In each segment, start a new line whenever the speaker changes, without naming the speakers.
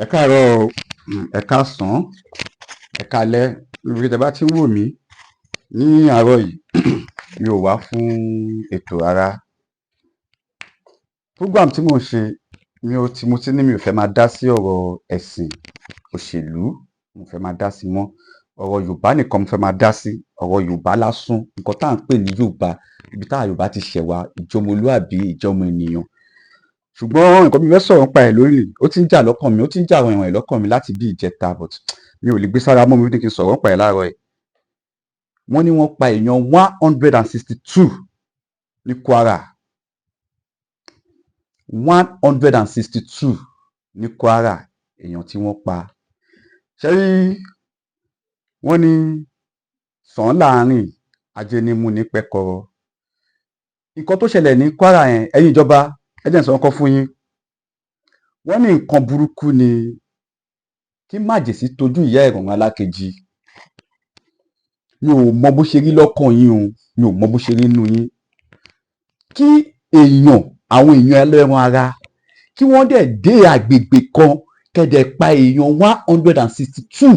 Ẹ káàárọ̀ o, ẹ káàsán, ẹ káalẹ́ níbi tẹ́ bá ti ń wò mí ní àárọ̀ yìí. Mi ò wá fún ètò rárá. Program tí mò ń ṣe, mi ò ti mo ti ní mi ò fẹ́ máa dá sí ọ̀rọ̀ ẹ̀sìn, òṣèlú, mo fẹ́ máa dá sí mọ́. Ọ̀rọ̀ Yorùbá nìkan mo fẹ́ máa dá sí, ọ̀rọ̀ Yorùbá lásán, nǹkan tá à ń pè ní Yorùbá, ibi táwa Yorùbá ti ṣẹ̀ wá, ìjọmọlúàbí, ìjọmọ ènìyàn. Ṣùgbọ́n nǹkan tí mo fẹ́ sọ̀rọ̀ nípa ẹ̀ lónìí, ó ti ń jà lọ́kàn mi, ó ti ń jà ràìnràìn lọ́kàn mi láti bí ìjẹta, but mi ò lè gbé sára mọ́ mi ní kí n sọ̀rọ̀ nípa ẹ̀ láàárọ̀ yìí. Wọ́n ní wọ́n pa èèyàn 162 ní Kwara. 162 ní Kwara, èèyàn tí wọ́n pa. Ṣé rí, wọ́n ní sàn láàrin ajé ní mú ní pẹ́kọrọ. Nǹkan tó ṣẹlẹ̀ ní Kwara yẹn, ẹ̀yin ìjọba, ẹ jẹ́ n sọ nǹkan fún yín. Wọ́n ní nǹkan burúkú ni kí májèsí tojú ìyá ẹ̀ rọ̀run alákejì. Mi ò mọ bó ṣe rí lọ́kàn yín o, mi ò mọ bó ṣe rí nínú yín. Kí èèyàn, àwọn èèyàn ẹlẹ́ran ara, kí wọ́n dẹ̀ dé àgbègbè kan, kẹ́ dẹ̀ pa èèyàn 162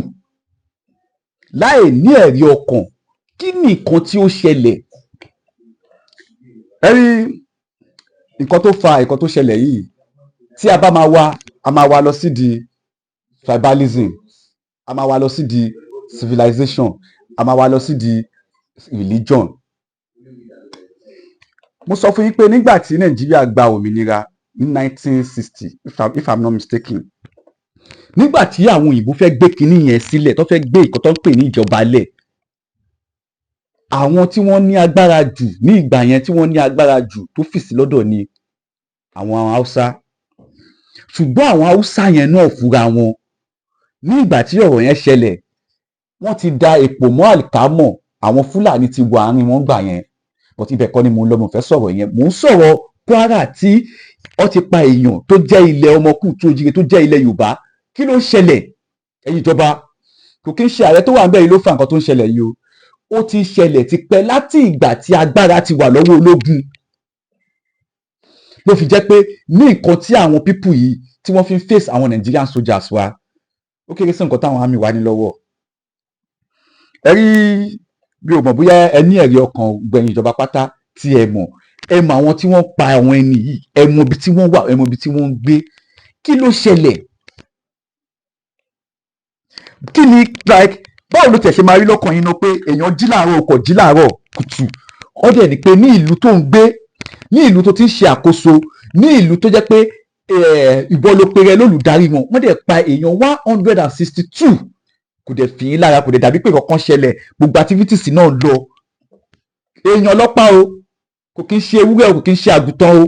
láì ní ẹ̀rí ọkàn, kí ni nǹkan tí ó ṣẹlẹ̀? Ẹ rí nǹkan tó fa nǹkan tó ṣẹlẹ̀ yìí, tí a bá máa wá, a máa wá lọ sídìí tribalism, a máa wá lọ sídìí civilization, a máa wá lọ sídìí religion. Mo sọ fún yín pé nígbà tí Nàìjíríà gba òmìnira ní 1960, if I'm not mistaken, nígbà tí àwọn òyìnbó fẹ́ gbé kinní yẹn sílẹ̀, tó fẹ́ gbé nǹkan tó ń pè ní ìjọba lẹ̀, àwọn tí wọ́n ní agbára jù ní ìgbà yẹn, tí wọ́n ní agbára jù tó fìsí lọ́dọ̀ ni àwọn Haúsá. Ṣùgbọ́n àwọn Haúsá yẹn náà fúnra wọn, ní ìgbà tí ọ̀rọ̀ yẹn ṣẹlẹ̀, wọ́n ti da èpò mọ́ àlìkámọ̀. Àwọn Fúlàní ti wọ àárín wọn gbà yẹn, but ibẹ̀ kọ́ ni mò ń lọ. Mo fẹ́ sọ̀rọ̀ yẹn, mò ń sọ̀rọ̀ Kwara tí wọ́n ti pa èèyàn, tó jẹ́ ilẹ̀ ọmọ káàárọ̀ oòjíire, tó jẹ́ ilẹ̀ Yorùbá. Kí ló ń ṣẹlẹ̀, ẹ̀yin ìjọba? Kò kí ń ṣe ààrẹ tó wà níbẹ̀ yìí ló fa nǹkan tó ń ṣẹlẹ̀ yìí o. Ó ti ṣẹlẹ̀ tipẹ́, láti ìgbà tí agbára ti wà lọ́wọ́ ológun, ló fi jẹ́ pé ní nǹkan tí àwọn people yìí tí wọ́n fi ń face àwọn Nigerian soldiers wa, ó kéré sí nǹkan táwọn army wa ní lọ́wọ́. Ẹ rí, bí o mọ̀ bóyá ẹ ní ẹ̀rí ọkàn gbẹ̀yìn ìjọba pátá tí ẹ mọ̀, ẹ mọ̀ àwọn tí wọ́n pa àwọn ẹni yìí, ẹ mọ̀ ibi tí wọ́n wà, ẹ mọ̀ ibi tí wọ́n ń gbé. Kí ló ṣẹlẹ̀? Kí ni, like, báwo ló tẹ̀ ṣe máa rí lọ́kàn yín náà pé èèyàn jí láàárọ̀, ọkọ̀ jí láàárọ̀ kùtù, ó dẹ̀ ní pé ní ìlú tó ń gbé, ní ìlú tó ti ń ṣe àkóso, ní ìlú tó jẹ́ pé ìwọ ló pèrè lólùdarí wọn, wọ́n dẹ̀ pa èèyàn 162, kò dẹ̀ fi yín lára, kò dẹ̀ dàbí pé kankan ṣẹlẹ̀, gbogbo activities náà lọ? Èèyàn lọ́pàá o, kò kí ń ṣe ewúrẹ́ o, kò kí ń ṣe àgùntàn o.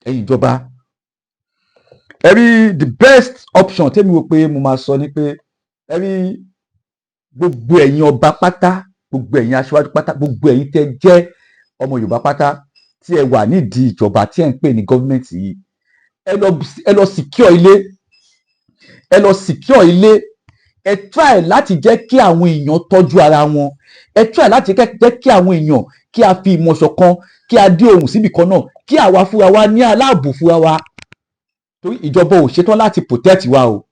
Ẹ̀yin ìjọba, ẹ rí, the best option tẹ́mi wò pé mo máa sọ ni pé, ẹ rí, gbogbo ẹ̀yin ọba pátá, gbogbo ẹ̀yin aṣáájú pátá, gbogbo ẹ̀yin tẹ́ jẹ́ ọmọ Yorùbá pátá tí ẹ wà nídìí ìjọba tí ẹ ń pè ní government yìí, ẹ lọ secure ilé, ẹ lọ secure ilé. Ẹ try láti jẹ́ kí àwọn èèyàn tọ́jú ara wọn. Ẹ try láti jẹ́ kí àwọn èèyàn, kí a fi ìmọ̀ ṣọ̀kan, kí a dé ohùn síbì kan náà, kí àwa fúnra wa ní aláàbò fúnra wa, torí ìjọba ò ṣetán láti protect wa o.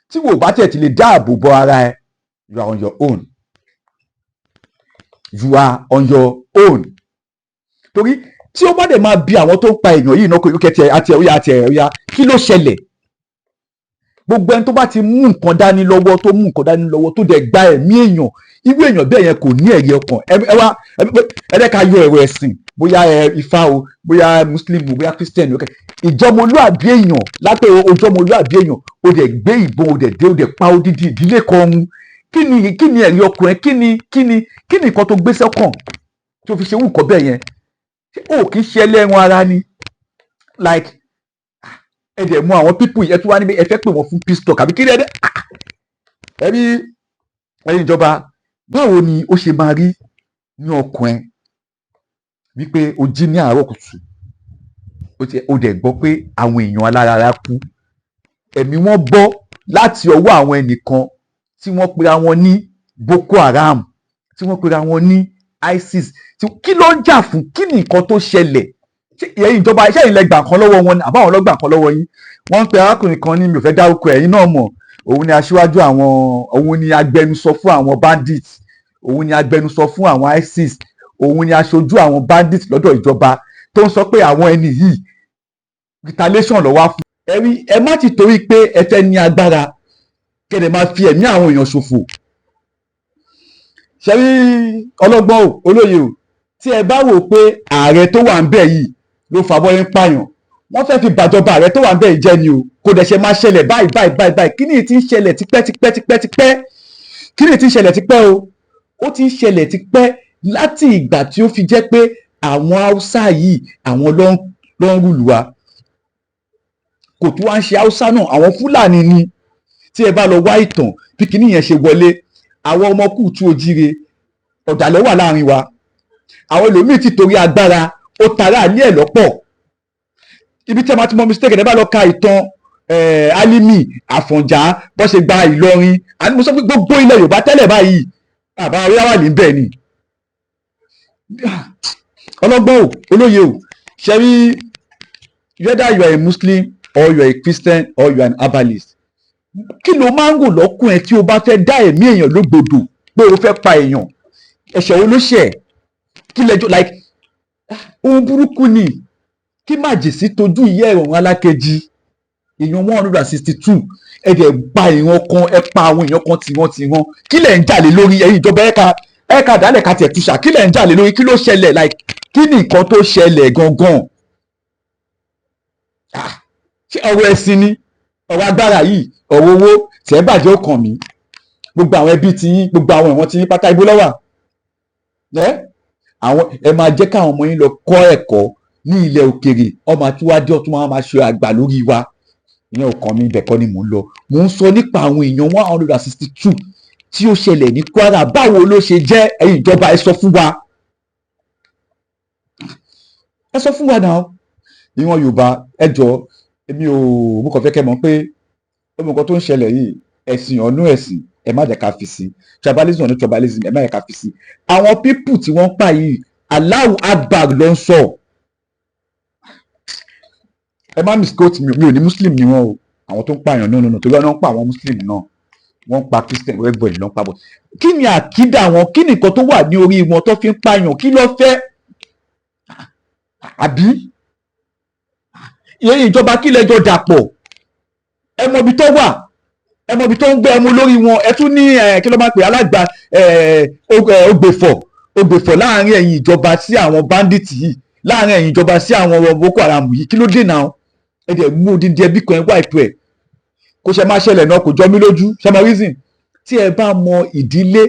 Tí wò bá tẹ̀ ti lè dáàbò bo ara ẹ, you are on your own, you are on your own. Torí tí ó bá dẹ̀ máa bi àwọn tó ń pa èèyàn yìí náà, kò kẹtì àti ẹ̀yà àti ẹ̀yà, kí ló ṣẹlẹ̀? Gbogbo ẹni tó bá ti mú nǹkan dání lọ́wọ́, tó mú nǹkan dání lọ́wọ́, tó dẹ̀ gba ẹ̀mí èèyàn, irú èèyàn bẹ́ẹ̀ yẹn kò ní ẹ̀rí ọkàn. Ẹ wá, ẹ dẹ́ ká yọ ẹ̀rọ ẹ̀sìn, bóyá ẹ Ifá o, bóyá Muslim o, bóyá Christian o, ìjọmọlúàbí èèyàn lápẹ́ ojọmọlúàbí èèyàn, o dẹ̀ gbé ìbọn, o dẹ̀ dé, o dẹ̀ pa odidi ìdílé kan run. Kí ni ẹ̀rí ọkàn ẹ? Kí ni nǹkan tó gbé sọ́kàn tó fi ṣe wù kọ́ bẹ́ẹ̀ yẹn? O kì í ṣe ẹlẹ́ran ara ni? Like, ẹ dẹ̀ mú àwọn people ẹ tún wá níbi ẹ fẹ́ pè wọ́n fún peace talk, àbí kí ni? Ẹ dẹ̀ ẹ rí, ẹ̀yin ìjọba, báwo ni ó ṣe máa rí ní ọkàn ẹ wípé o jí ní àárọ̀ kùtù, o dẹ̀ gbọ́ pé àwọn èèyàn alára kú, ẹ̀mí wọn bọ́ láti ọwọ́ àwọn ẹnìkan tí wọ́n pera wọn ní Boko Haram, tí wọ́n pera wọn ní ISIS? Kí ló ń jà fún? Kí ni nǹkan tó ṣẹlẹ̀ tí Ṣé ẹ̀yin ìjọba, iṣẹ́ ìlẹ̀ gbà kan lọ́wọ́ wọn ni, àbáwọn ló gbà kan lọ́wọ́ yín? Wọ́n ń pe arákùnrin kan ní, mi ò fẹ́ dárúkọ, ẹ̀yin náà mọ̀, òun ni aṣíwájú àwọn, òun ni agbẹnusọ fún àwọn bandits, òun ni agbẹnusọ fún àwọn ISIS, òun ni aṣojú àwọn bandits lọ́dọ̀ ìjọba, tó ń sọ pé àwọn ẹni yìí, retaliation ló wá fún. Ẹ rí, ẹ má ti torí pé ẹ fẹ́ ní agbára kẹ́lẹ̀ máa fi ẹ̀mí àwọn èèyàn ṣòfò. Ṣe rí, ọlọ́gbọ́n o, olóye o, tí ẹ bá wò pé ààrẹ tó wà ń bẹ̀ yìí ló fa bọ́yé ń pààyàn, wọ́n fẹ́ fi bàjọba ààrẹ tó wà ń bẹ̀ yìí jẹ́ ni o. Kò dẹ̀ ṣe máa ṣẹlẹ̀ báyìí báyìí báyìí báyìí. Kí ni ti ń ṣẹlẹ̀ tipẹ́ tipẹ́ tipẹ́ tipẹ́? Kí ni ti ń ṣẹlẹ̀ tipẹ́ o? Ó ti ń ṣẹlẹ̀ tipẹ́ láti ìgbà tí ó fi jẹ́ pé àwọn Haúsá yìí, àwọn ló ń rule wa. Kò tún wá ń ṣe Haúsá náà, àwọn Fúlàní ni. Tí ẹ bá lọ wá ìtàn bí kinní yẹn ṣe wọlé, àwọn ọmọ kùtù òjíire, ọ̀dàlẹ̀ wà láàrin wa. Àwọn ẹlòmíì ti torí agbára, ó tara àlẹ́ ẹ̀ lọ́pọ̀. Ibi tí a máa ti mọ mistake, ẹ̀ bá lọ ka ìtàn Alimi Àfọ̀njá, bó ṣe gba Ìlọrin, àní mo sọ pé gbogbo ilẹ̀ Yorùbá tẹ́lẹ̀ báyìí, àbá wíwá níbẹ̀ ni. Ọlọ́gbọ́n o, olóye o, ṣe rí, whether you are a Muslim or you are a Christian or you are an herbalist, kí ló máa ń rò lọ́kùn ẹ tí o bá fẹ́ dá ẹ̀mí èèyàn lógbòdò pé o fẹ́ pa èèyàn? Ẹ̀ṣẹ̀ wo ló ṣẹ̀? Kí lẹ́jọ́? Like, ohun burúkú ni kí màjèsí tójú ìyá ẹ̀rọ̀rùn alákejì. Èèyàn 162, ẹ dẹ̀ pa ìran kan, ẹ pa àwọn èèyàn kan tìran tìran. Kí lẹ̀ ń jà lé lórí, ẹ̀yin ìjọba? Ẹ̀ka dálẹ̀ ká tiẹ̀ túṣà. Kí lẹ̀ ń jà lé lórí? Kí ló ṣẹlẹ̀? Like, kí ni nǹkan tó ṣẹlẹ̀ gangan? Ah, ṣé ọ̀rọ̀ ẹ̀sìn ni? Ọ̀rọ̀ agbára yìí, ọ̀rọ̀ owó tẹ̀ bàjẹ́ ó kàn mí. Gbogbo àwọn ẹbí tiyín, gbogbo àwọn ìwọ̀n tiyín pátá, ibo ló wà? Ẹ àwọn ẹ máa jẹ́ káwọn ọmọ yín lọ kọ́ ẹ̀kọ́ ní ilẹ̀ òkèèrè, ọmọ àtiwájú ọtún máa máa ṣe àgbà lórí wa. Ìyẹn ò kàn mí, ibẹ̀ kọ́ ni mò ń lọ. Mò ń sọ nípa àwọn èèyàn 162 tí ó ṣẹlẹ̀ ní Kwara. Báwo ló ṣe jẹ́? Ẹ̀yin ìjọba, ẹ sọ fún wa, ẹ sọ fún wa náà. Ìwọ̀n Yorùbá, ẹ jọ, èmi ò mú kàn fẹ́ kẹ́ mọ̀ pé ó mọ nǹkan tó ń ṣẹlẹ̀ yìí. Ẹ̀sìn ọ̀nù ẹ̀sìn, ẹ má jẹ́ ká fi sí. Tribalism ọ̀nù tribalism, ẹ má jẹ́ ká fi sí. Àwọn people tí wọ́n ń pa yìí, Allahu Akbar ló ń sọ. Ẹ má misquote mi, mi ò ní Muslim ni wọ́n o, àwọn tó ń pààyàn náà nínú, torí wọ́n ń pa àwọn Muslim náà, wọ́n ń pa Christian, everybody ló ń pa bọ̀. Kí ni àkídà wọn? Kí ni nǹkan tó wà ní orí wọn tó fi ń pààyàn? Kí ló fẹ́? Àbí ìyẹn ìjọba, kí lẹ́jọ́ dàpọ̀? Ẹ mọ ibi tó wà, ẹ mọ ibi tó ń gbé, ẹ mú lórí wọn. Ẹ tún ní ẹ kí ló máa pè alágbà ẹ ògbèfọ̀ ògbèfọ̀ láàrin ẹ̀yin ìjọba sí àwọn bandit yìí, láàrin ẹ̀yin ìjọba sí àwọn ọmọ Boko Haram yìí. Kí ló dé náà? Ẹ dẹ̀ mú odindi ẹbí kan, ẹ wá ìpò ẹ̀ kó ṣe máa ṣẹlẹ̀ náà, kò jọ mí lójú. Ṣe mọ reason? Tí ẹ bá mọ ìdílé,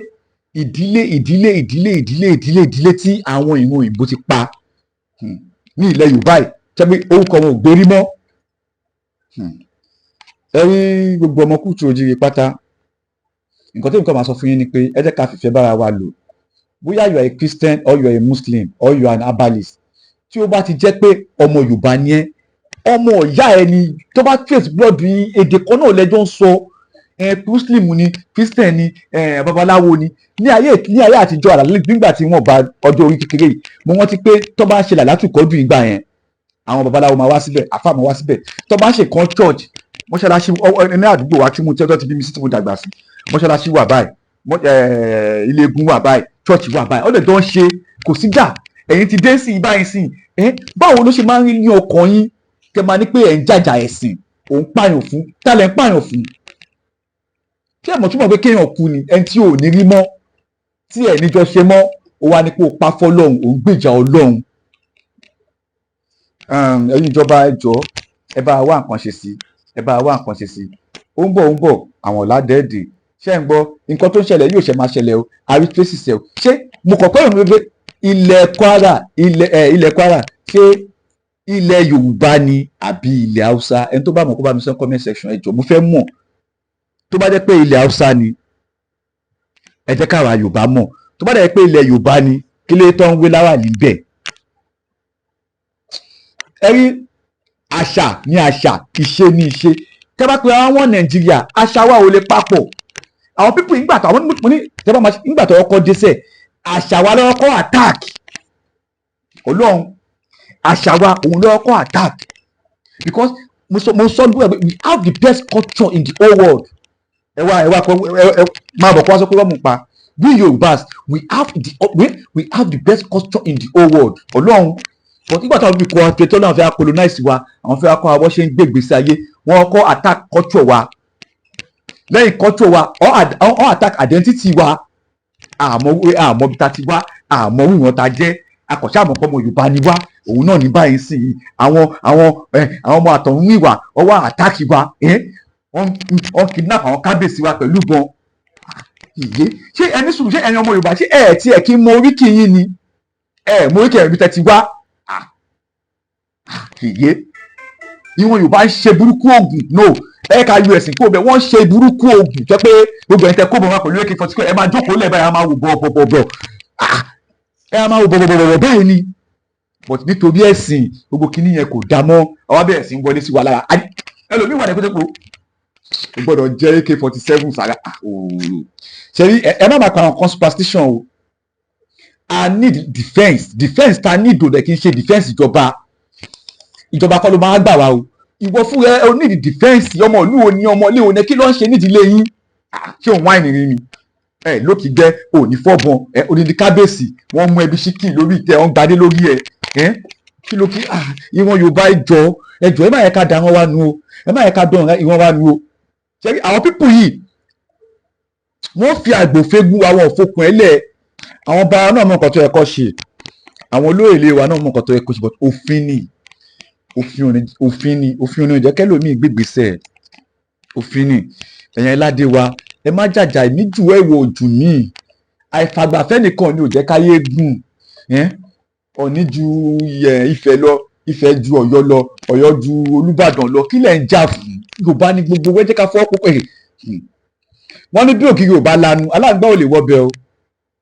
ìdílé, ìdílé, ìdílé, ìdílé, ìdílé, ìdílé tí àwọn ìran òyìnbó ti pa ní ilẹ̀ Yorùbá yìí, tẹ́ pé orúkọ wọn ò gbérí mọ́. Ẹ rí gbogbo ọmọ kùtù òjìrì pátá, nǹkan tí nǹkan máa sọ fún yín ni pé ẹ jẹ́ ká fìfẹ́ bára wa lò. Bóyá you are a Christian or you are a Muslim or you are an herbalist, tí ó bá ti jẹ́ pé ọmọ Yorùbá ni ẹ́, ọmọ ìyá ẹ ni, tó bá trace blood yín, èdè kan náà lẹ́jọ́ ń sọ, ẹ Muslim ni, Christian ni, ẹ babaláwo ni. Ní ayé àtijọ́, àlàlẹ́ nígbà tí wọ́n bá ọjọ́ orí kékeré yìí, mo rántí pé tó bá ń ṣe làlátùkọ́dù ìgbà yẹn, àwọn babaláwo máa wá síbẹ̀, àfáà máa wá síbẹ̀. Tó bá ń ṣe kan church, mọ́ṣáláṣí ní àdúgbò wa tí mo tẹ́tọ́ ti bí mi sí, tí mo dàgbà sí, mọ́ṣáláṣí wà báyìí, ilé egun wà báyìí, church wà báyìí, ọ̀dẹ̀ tó ń ṣe kò sí jà. Ẹ̀yin ti dé sí báyìí sí ẹ, báwo ló ṣe máa ń rí ní ọkàn yín kẹ máa ní pé ẹ̀ ń jàjà ẹ̀sìn, òun pààyàn fún tálẹ̀, ń pààyàn fún? Ṣé ẹ̀ mọ̀ túmọ̀ pé kéèyàn kú ni ẹni tí ò ní rí mọ́, tí ẹ̀ níjọ ṣe mọ́, ó wá ní pé ó pa fọ́lọ́hun, òun gbèjà Ọlọ́run? Ẹ̀yin ìjọba, ẹ jọ̀ọ́, ẹ bá wa wá nǹkan ṣe sí, ẹ bá wa wá nǹkan ṣe sí. Ó ń bọ̀, ó ń bọ̀, àwọn ọ̀làdẹ́ẹ̀dẹ̀. Ṣé ń gbọ́? Nǹkan tó ń ṣẹlẹ̀ yóò ṣe máa ṣẹlẹ̀ o. Àrí traces ẹ̀ o. Ṣé mo kọ̀kọ́ ìrìn pé ilẹ̀ Kwara, ilẹ̀ Kwara, ṣé ilẹ̀ Yorùbá ni àbí ilẹ̀ Haúsá? Ẹni tó bá mọ̀, kó bá mi sọ comment section. Ẹ jọ̀ọ́, mo fẹ́ mọ̀. Tó bá jẹ́ pé ilẹ̀ Haúsá ni, ẹ jẹ́ káwa Yorùbá mọ̀. Tó bá jẹ́ pé ilẹ̀ Yorùbá ni, kí ló tó ń wé láwà níbẹ̀? Ẹ rí, àṣà ní àṣà, ìṣe ní ìṣe. Tẹ́ bá pe àwọn Nàìjíríà, àṣà wa ò lè papọ̀. Àwọn people ìgbà tó àwọn mo ní tẹ́ bá máa ìgbà tó ọkọ̀ dé sẹ̀, àṣà wa lọ́wọ́ kọ́ attack. Ọlọ́run, Àṣà wa òun ló kọ́ attack, because mo sọ nígbà pé we have the best culture in the whole world. Ẹ wá kọ, ẹ máa bọ̀ kó wá sọ pé wọ́n mú pa. We Yorùbás, we have the best culture in the whole world, Ọlọ́run. But nígbà táwọn fi kọ́ wa tó náà fẹ́ colonize wa, àwọn fẹ́ kọ́ wa bó ṣe ń gbé ìgbésí ayé, wọ́n kọ́ attack culture wa. Lẹ́yìn culture wa, wọ́n attack identity wa. Àmọ́ àmọ́ bí ta ti wá, àmọ́ wíwọ́n ta jẹ́ akọ̀ṣẹ́, àmọ́ pọ́mọ Yorùbá ni wá. Òun náà ní báyìí sí i, àwọn ọmọ àtọ̀hún ìwà ọwọ́ attack wa. Wọ́n kidnap àwọn kábíyèsí wa pẹ̀lú ìbọn. Ìyé, ṣé ẹni sùn? Ṣé ẹ̀yin ọmọ Yorùbá, ṣé ẹ̀ tí ẹ̀ kí n mọ oríkì yín ni? Ẹ̀ mọ oríkì ẹ̀rí tẹ́ ti wá. Ìyé, ìwọ̀n Yorùbá ń ṣe burúkú oògùn. No, ẹ ká yọ ẹ̀sìn kó bẹ̀. Wọ́n ṣe burúkú oògùn jẹ́ pé gbogbo ẹ̀ tẹ́ kó bọ̀ wá pẹ̀lú AK-47. Ẹ máa jókòó lẹ̀ báyìí, ẹ máa wò bọ̀ bọ̀ bọ̀, ẹ máa wò bọ̀ bọ̀ bọ̀ báyìí ni. But nítorí ẹ̀sìn, gbogbo kinní yẹn kò dá mọ́. Àwa bẹ̀rẹ̀ sí ń wọlé sí wa lára. Ẹlòmíì wà ní kótó o gbọ́dọ̀ jẹ́ AK-47 sára. Ṣe rí, ẹ má máa pa àwọn kan superstition o. I need defence. Defence ta need ò dẹ̀ kí n ṣe defence ìjọba. Ìjọba kọ́ ló máa gbà wá o. Ìwọ fún ẹ o need defence. Ọmọ ìlú wo ni? Ọmọ ilé wo ni? Kí ló ń ṣe nídìílé yín? Ṣé òun wáìnì rí ni ẹ lókì gbẹ òní fọ́bọ̀n ẹ onídìí kábíyèsí? Wọ́n mú ẹbí síkì lórí ìtẹ́, wọ́n gbadé lórí ẹ. Ẹ kí ló kí ìwọ̀n Yorùbá, ẹjọ́, ẹjọ́, ẹ má yẹ ká da wọn wá nu o. Ẹ má yẹ ká dán ìwọ̀n wá nu o. Ṣé àwọn people yìí, wọ́n fi àgbòfégún àwọn òfokùn ẹlẹ́. Àwọn bá náà mọ nǹkan tó yẹ kó ṣe, àwọn olóyè ilé wa náà mọ nǹkan tó yẹ kó ṣe, but òfin ni, òfin ò ní, òfin ni, òfin ò ní jẹ́ kẹ́lòmíì gbégbèsè. Òfin ni. Ẹ̀yàn ẹládé wa, ẹ má jàjà èmi jù ẹ wò jù mí. Àìfàgbàfẹ́ nìkan ni ò jẹ́ káyé gùn. Ọ̀ní ju Ifẹ̀ lọ, Ifẹ̀ ju Ọ̀yọ́ lọ, Ọ̀yọ́ ju Olúbàdàn lọ. Kí lẹ̀ ń jà fún? Yorùbá ní gbogbo wẹ́ẹ́ jẹ́ ká fọwọ́ pọ̀. Wọ́n ní bí ògiri ò bá lanu, aláǹgbá ò lè wọbẹ̀ o.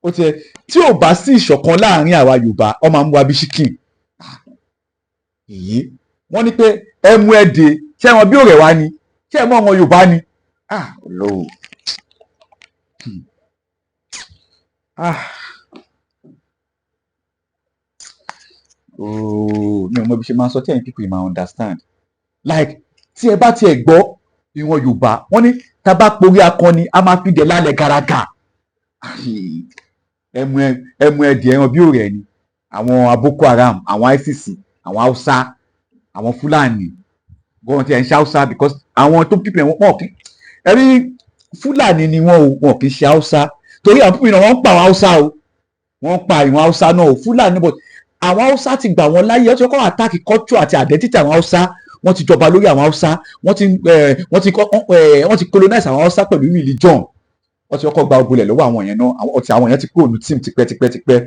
Ó tiẹ̀ tí ò bá sí ìṣọ̀kan láàrin àwa Yorùbá, ọmọ àmú wa bí ṣíkìn. Èyí wọ́n ní pé ẹ mú ẹ dé, ṣé wọn bí òrẹ̀ wá ni? Ṣé ẹ mọ ọmọ Yorùbá ni? Ah, Ọlọ́run. Ah, ooo, mi ò mọ bí ṣe máa sọ tí ẹ̀yin people yìí máa understand. Like, tí ẹ bá tiẹ̀ gbọ́ ìwọ̀n Yorùbá, wọ́n ní tá a bá porí akọni, a máa fi dẹ̀ lálẹ́ gàràgà. Ẹmu ẹdì ẹran bí òrẹ́ ni. Àwọn Boko Haram, àwọn ISIS, àwọn Hausa, àwọn Fúlàní gbọ́n tí ẹ̀ ń ṣe Hausa, because àwọn tó pípẹ́ wọn pọ̀ kí ẹ̀rí Fúlàní ni wọ́n o, wọn kì í ṣe Hausa, torí àwọn pípẹ́ náà wọ́n ń pa àwọn Hausa o, wọ́n ń pa ìwọ̀n Hausa náà o, Fúlàní. But àwọn Hausa ti gbà wọ́n láyé, wọ́n ti kọ́ attack culture àti identity àwọn Hausa. Wọ́n ti jọba lórí àwọn Hausa, wọ́n ti colonize àwọn Hausa pẹ̀lú religion. Wọ́n ti kọ́kọ́ gba ogunlẹ̀ lọ́wọ́ àwọn yẹn náà. Ọtí àwọn yẹn ti kúrò ní team tipẹ́tipẹ́tipẹ́.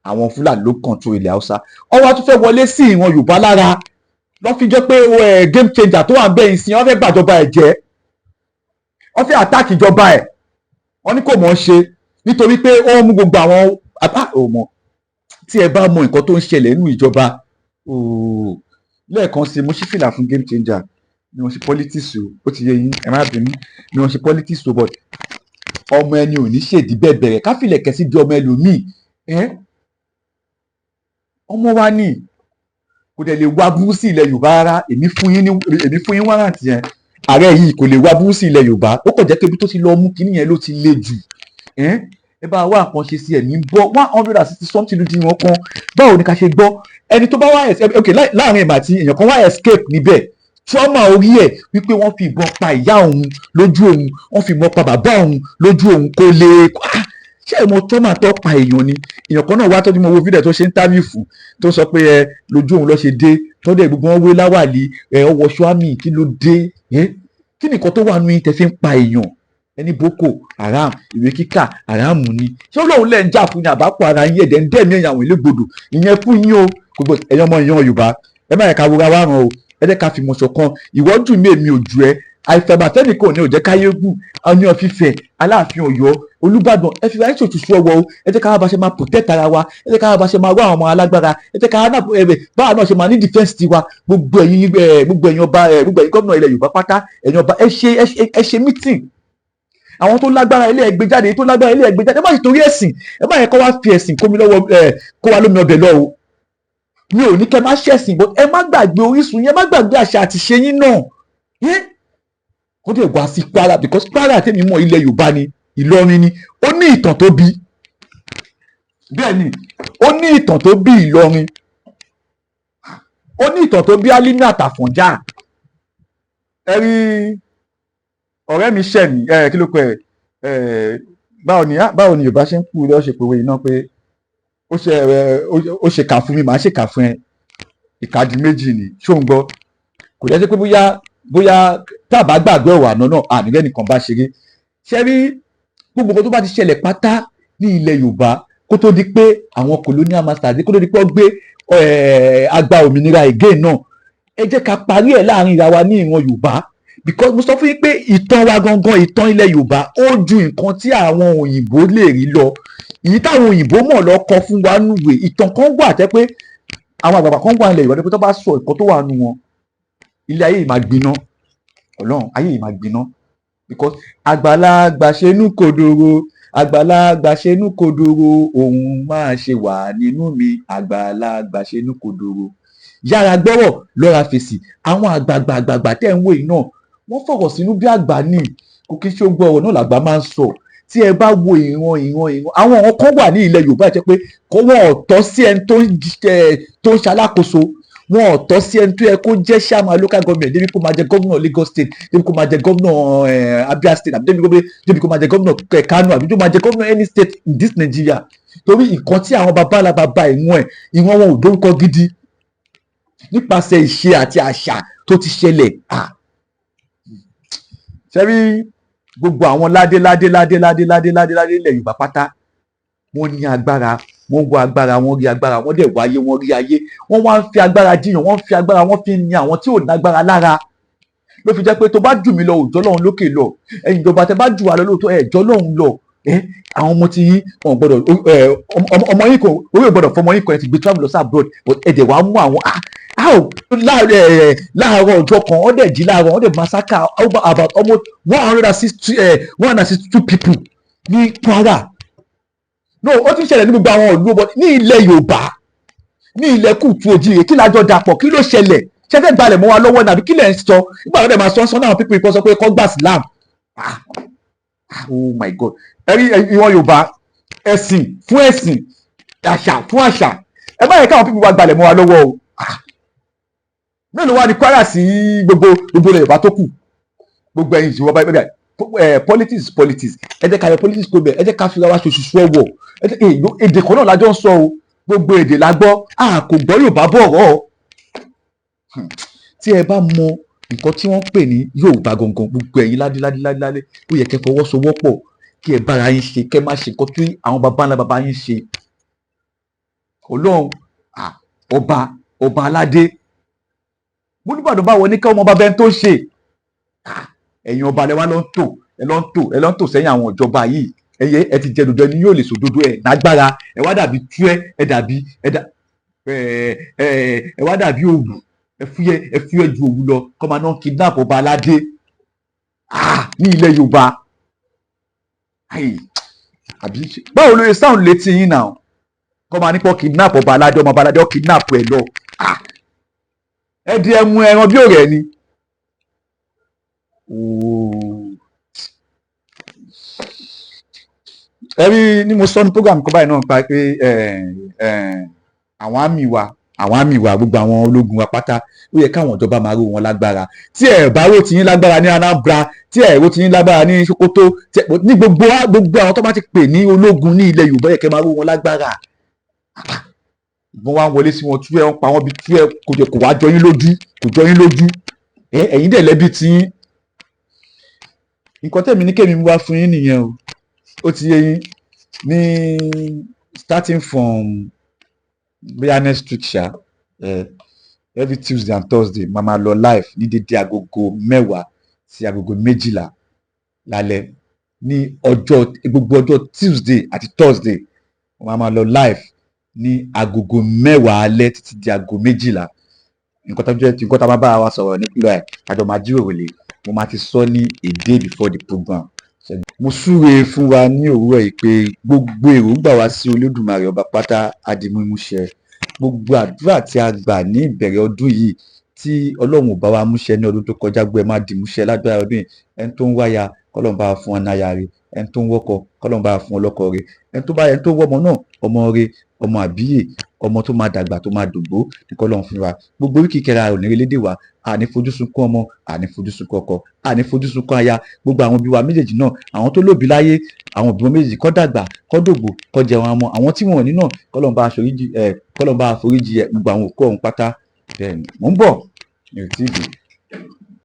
Àwọn Fúlàní ló control ilẹ̀ Hausa. Ọwọ́ tún fẹ́ wọlé sí ìwọ̀n Yorùbá lára lọ́ fi jẹ́ pé game changer tó wà ń bẹ́yìn sí. Wọ́n fẹ́ gbàjọba ẹ̀ jẹ́, wọ́n fẹ́ attack ìjọba ẹ̀. Wọ́n ní kò mọ̀ ọ́n ṣe nítorí pé ó mú gbogbo àwọn àbá ò mọ̀. Tí ẹ bá mọ nǹkan tó ń ṣẹlẹ̀ nínú ìjọba lẹ́ẹ̀kan sí, mo ṣí fìlà fún game changer. Mi ò ṣe politics o, ó ti yé yín, ẹ má bínú, mi ò ṣe politics o. But ọmọ ẹni ò ní ṣèdí bẹ́ẹ̀ bẹ̀rẹ̀ káfílẹ̀kẹ̀ sí di ọmọ ẹlòmíì. Ọmọ wa ní kò dẹ̀ lè wá burú sí ilẹ̀ Yorùbá rárá. Èmi fún yín warrant yẹn. Ààrẹ yìí kò lè wá burú sí ilẹ̀ Yorùbá. Ó kàn jẹ́ pé ibi tó ti lọ mú kinní yẹn ló ti le jù. Ẹ bá wá nǹkan ṣe sí ẹ̀mí bọ́ 160 something lójú wọn kan. Báwo ni ká ṣe gbọ́ ẹni tó bá wá? Ok, láàrin ìgbà tí èèyàn kan wá escape níbẹ̀, trauma orí ẹ̀ wípé wọ́n fi ìbọn pa ìyá òun lójú òun, wọ́n fi ìbọn pa bàbá òun lójú òun, kò lè ṣé ẹ mọ trauma tó pa èèyàn ni? Èèyàn kan náà wá tọ́jú mọ́ owó fídíò tó ṣe interview fún, tó sọ pé ẹ lójú òun ló ṣe dé tọ́dẹ̀ gbogbo wọn wé láwàlí ẹ ọwọ́ ṣọ́àmì. Kí ló dé? Ẹ kí nìkan tó wà nù yín tẹ́ fi ń pa èèyàn? Ẹni Boko Haram, ìwé kíkà haram ni. Ṣé Ọlọ́run lẹ́ ń jà fún ní àbápọ̀ ara yín? Ẹ̀dẹ̀ ń dẹ̀mí ẹ̀yàn àwọn ìlégbodò ìyẹn fún yín o. Gbogbo ẹ̀yàn ọmọ ìyan Yorùbá, ẹ má yẹ ká wúra wá ràn o. Ẹ jẹ́ ká fi mọ̀ ṣọ̀kan. Ìwọ jù mí, èmi ò jù ẹ́. Àìfẹ̀màfẹ́nìkan ní ò jẹ́ káyé gùn. Ọọ̀ni of Ifẹ̀, Aláàfin Ọ̀yọ́, Olúbàdàn, ẹ fi wáyé ṣòtútù ọwọ́ o. Ẹ jẹ́ ká wá bá ṣe máa protect ara wa. Ẹ jẹ́ ká wá bá ṣe máa wá àwọn ọmọ alágbára. Ẹ jẹ́ ká wá báwa náà ṣe máa ní defence tiwa. Gbogbo ẹ̀yin ọba, gbogbo ẹ̀yin gómìnà ilẹ̀ Yorùbá pátá, ẹ̀yin ọba, ẹ ṣe meeting. Àwọn tó lágbára ilé ẹgbẹ́ jáde, tó lágbára ilé ẹgbẹ́ jáde. Ẹ má ṣe torí ẹ̀sìn, ẹ má yẹ kó wá fi ẹ̀sìn kó mi lọ́wọ́, ẹ kó wa lómi ọbẹ̀ lọ o. Mi ò ní kẹ́ má ṣẹ̀sìn, but ẹ má gbàgbé orísun yẹn, ẹ má gbàgbé àṣà àti ìṣe yín náà. Kó dẹ̀ wá sí Kwara, because Kwara tèmi mọ̀, ilẹ̀ Yorùbá ni, Ìlọrin ni. Ó ní ìtàn tó bí. Bẹ́ẹ̀ ni, ó ní ìtàn tó bí Ìlọrin, ó ní ìtàn tó bí Álímì àtàfọ̀njá. Ẹ rí ọ̀rẹ́ mi ṣẹ̀ mí. Ẹ kí ló pẹ́ ẹ? Báwo ni Yorùbá ṣe ń kú lọ́ọ́ ṣe pòwe iná pé ó ṣe ẹ, ó ṣe kà fún mi, màá ṣe kà fún ẹ, ìkàdí méjì ni. Ṣó ń gbọ́? Kò jẹ́ sí pé bóyá tá a bá gbàgbé ọ̀rọ̀ àná náà, ànílẹ́ nìkan bá ṣeré. Ṣe rí gbogbo nǹkan tó bá ti ṣẹlẹ̀ pátá ní ilẹ̀ Yorùbá kó tó di pé àwọn colonial masters, kó tó di pé wọ́n gbé agba òmìnira again náà, ẹ jẹ́ ká parí ẹ̀ láàrin ìra wa ní ìran Yorùbá, because mo sọ fún yín pé ìtàn wa gangan, ìtàn ilẹ̀ Yorùbá, ó ju nǹkan tí àwọn òyìnbó lè rí lọ. Èyí táwọn òyìnbó mọ̀ lọ kọ fún wa núwèé ìtàn kan wà tẹ́ pé àwọn àgbààgbà kan wà nílẹ̀ Yorùbá tó bá sọ nǹkan tó wà nù wọn, ilé ayé yìí máa gbiná. Ọlọ́run, ayé yìí máa gbiná, because àgbàlagbà ṣenú kodoro, àgbàlagbà ṣenú kodoro, òun máa ṣe wà nínú mi. Àgbàlagbà ṣenú kodoro, yára gbọ́rọ̀, lọ́ra fèsì. Àwọn àgbààgbà àgbààgbà tẹ́ ń wò yìí náà, wọ́n fọ̀rọ̀ sínú bí àgbà ní kò kí ṣe gbọ́ ọ̀rọ̀ náà làgbà máa ń sọ. Tí ẹ bá wo ìran ìran ìran àwọn ọ̀ràn kan wà ní ilẹ̀ Yorùbá jẹ́ pé kó wọn ò tọ́ sí ẹni tó ń ṣalákòóso, wọn ò tọ́ sí ẹni tó yẹ kó jẹ́ chairman local government, débi kó máa jẹ gómìnà Lagos State, débi kó máa jẹ gómìnà Abia State, àbí débi kó máa jẹ gómìnà Kano, àbí tó máa jẹ gómìnà any state in this Nigeria, torí nǹkan tí àwọn baba ńlá baba ìwọ̀n ẹ̀ ìwọ̀n wọn ò dórúkọ gidi nípasẹ̀ ìṣe àti àṣà tó ti ṣẹlẹ̀. Ṣe rí gbogbo àwọn ládé ládé ládé ládé ládé ládé ládé ilẹ̀ Yorùbá pátá, wọ́n ní agbára, wọ́n wá agbára, wọ́n rí agbára, wọ́n dẹ̀ wáyé, wọ́n rí ayé. Wọ́n wá ń fi agbára jiyàn, wọ́n ń fi agbára, wọ́n fi ń ní àwọn tí ò lágbára lára. Ló fi jẹ́ pé tó bá jù mí lọ, òjọ́ lọ́hùn lókè lọ. Ẹ̀yin ìjọba, tẹ bá jù wá lọ lóòótọ́, ẹ̀ jọ́ lọ́hùn lọ. Ẹ àwọn ọmọ tí yín wọn gbọ́dọ̀ ẹ ọmọ yín kò orí ò gbọ́dọ̀ fọmọ yín kan. Ẹ ti gbé travel lọ sí abroad, but ẹ dẹ̀ wá mú àwọn láàárọ̀ ọjọ́ kan, wọ́n dẹ̀ jí láàárọ̀, wọ́n dẹ̀ massacre about almost 162 people ní Kwara. No, ó ti ń ṣẹlẹ̀ ní gbogbo àwọn ìlú ọbọ ní ilẹ̀ Yorùbá, ní ilẹ̀ kùtù òjìrè. Kí lájọ dàpọ̀? Kí ló ṣẹlẹ̀? Ṣé fẹ́ gbalẹ̀ mọ́ wa lọ́wọ́ nàbí kí lẹ̀ ń sọ? Nígbà tó dẹ̀ máa sọ ń sọ náà, pípé ikọ́ sọ pé kọ́ gbà Islam. Ah, oh my God! Ẹ rí ìwọ̀n Yorùbá, ẹ̀sìn fún ẹ̀sìn, àṣà fún àṣà. Ẹ má yẹ káwọn pípé wa gbalẹ̀ mọ́ wa lọ́wọ́ o. Ah, mélòó wá ní Kwara sí gbogbo ilẹ̀ Yorùbá tó kù? Gbogbo ẹ̀yin ìṣòwò báyìí báyìí, politics politics, ẹ jẹ́ ká yọ politics kó bẹ̀. Ẹ jẹ́ ká fi ra wa ṣoṣooṣù ọwọ́. Èdè kan náà lájọ ń sọ o, gbogbo èdè la gbọ́, a kò gbọ́ Yorùbá bọ̀ ọ̀rọ̀. Tí ẹ bá mọ nǹkan tí wọ́n ń pè ní Yorùbá gangan, gbogbo ẹ̀yin ládé ládé ládé ládé, ó yẹ kẹ́ fọwọ́sowọ́pọ̀, kí ẹ bára yín ṣe, kẹ́ má ṣe nǹkan tí àwọn baba ńlá baba yín ṣe. Ọlọ́run, ọba ọba aládé bólúbàdàn bá wọ ní ká ọmọ bàbá ẹni tó ń ṣe. Ẹ̀yin ọba lẹ wá lọ ń tò, ẹ lọ ń tò, ẹ lọ ń tò sẹ́yìn àwọn ìjọba yìí. Ẹyẹ ẹ ti jẹ dodo, ẹni yóò lè sòdodo ẹ lágbára. Ẹ wá dàbí túẹ, ẹ dàbí ẹ dà ẹ ẹ ẹ wá dàbí òwú. Ẹ fúyẹ́, ẹ fúyẹ́ ju òwú lọ. Kọ́ máa ná kidnap ọba aládé ní ilẹ̀ Yorùbá. Àbí báwo ló yẹ sound létí yín náà, kọ́ máa nípọ̀ kidnap ọba aládé, ọmọ ọba aládé, ó kidnap ẹ lọ? Ẹ di ẹmu ẹran bí òrẹ́ ni. Ooo, ẹ rí ní mo sọ ní program kan báyìí náà pa pé àwọn army wa, àwọn army wa, gbogbo àwọn ológun wa pátá, ó yẹ káwọn ìjọba máa ró wọn lágbára. Tí ẹ bá ró tiyín lágbára ní Anambra, tí ẹ ró tiyín lágbára ní Sokoto, ní gbogbo àwọn tó bá ti pè ní ológun ní ilẹ̀ Yorùbá, yẹ kẹ́ máa ró wọn lágbára. Ìbọn wa ń wọlé sí wọn tú ẹ, ń pa wọn bí tú ẹ, kò jẹ kò wá jọ yín lójú, kò jọ yín lójú. Ẹ̀yin dẹ̀ lẹ́bi tiyín. Nǹkan tẹ̀mí ní kémi wá fún yín nìyẹn o. Ó ti yé yín. Ní starting from bóyá next week ṣá, every Tuesday and Thursday, màá máa lọ live ní dédé agogo 10 sí agogo 12 lálẹ́. Ní ọjọ́ gbogbo, ọjọ́ Tuesday àti Thursday, màá máa lọ live ní agogo 10 alẹ́ títí di aago 12. Nǹkan tó jẹ́ nǹkan tá a máa bá wa sọ̀rọ̀ nípìnlẹ̀ ẹ̀, àjọ máa jíròrò lè, mo máa ti sọ ní a day before the program. Mo súre fún wa ní òwúrọ̀ yìí pé gbogbo èròǹgbà wa sí Olódùmarè ọba pátá á di mímúṣẹ. Gbogbo àdúrà tí a gbà ní ìbẹ̀rẹ̀ ọdún yìí tí Ọlọ́run ò bá wa múṣẹ ní ọdún tó kọjá, gbé ẹ má di múṣẹ lágbára ọdún yìí. Ẹni tó ń wáya, kọ́lọ́run bá wa fún wọn náya rẹ̀. Ẹni tó ń wọ́kọ, kọ́lọ́run bá wa fún wọn lọ́kọ rẹ̀. Ẹni tó wọ́mọ náà, ọmọ rẹ̀, ọmọ àbíyè, ọmọ tó máa dàgbà, tó máa dògbó ní kọ́lọ́run fún wa. Gbogbo oríkì kẹra ò ní relédè wa. Àní fojú sunkún ọmọ, àní fojú sunkún ọkọ, àní fojú sunkún aya. Gbogbo àwọn òbí wa méjèèjì náà, àwọn tó lóbi láyé, àwọn òbí wọn méjèèjì, kó dàgbà, kó dògbò, kó jẹun ọmọ. Àwọn tí wọn ò ní náà, kọ́lọ́run bá foríjì ẹ gbogbo àwọn òkú ọ̀hún pátá. Bẹ́ẹ̀ ni, mò ń bọ̀, mi ò tí ì dé.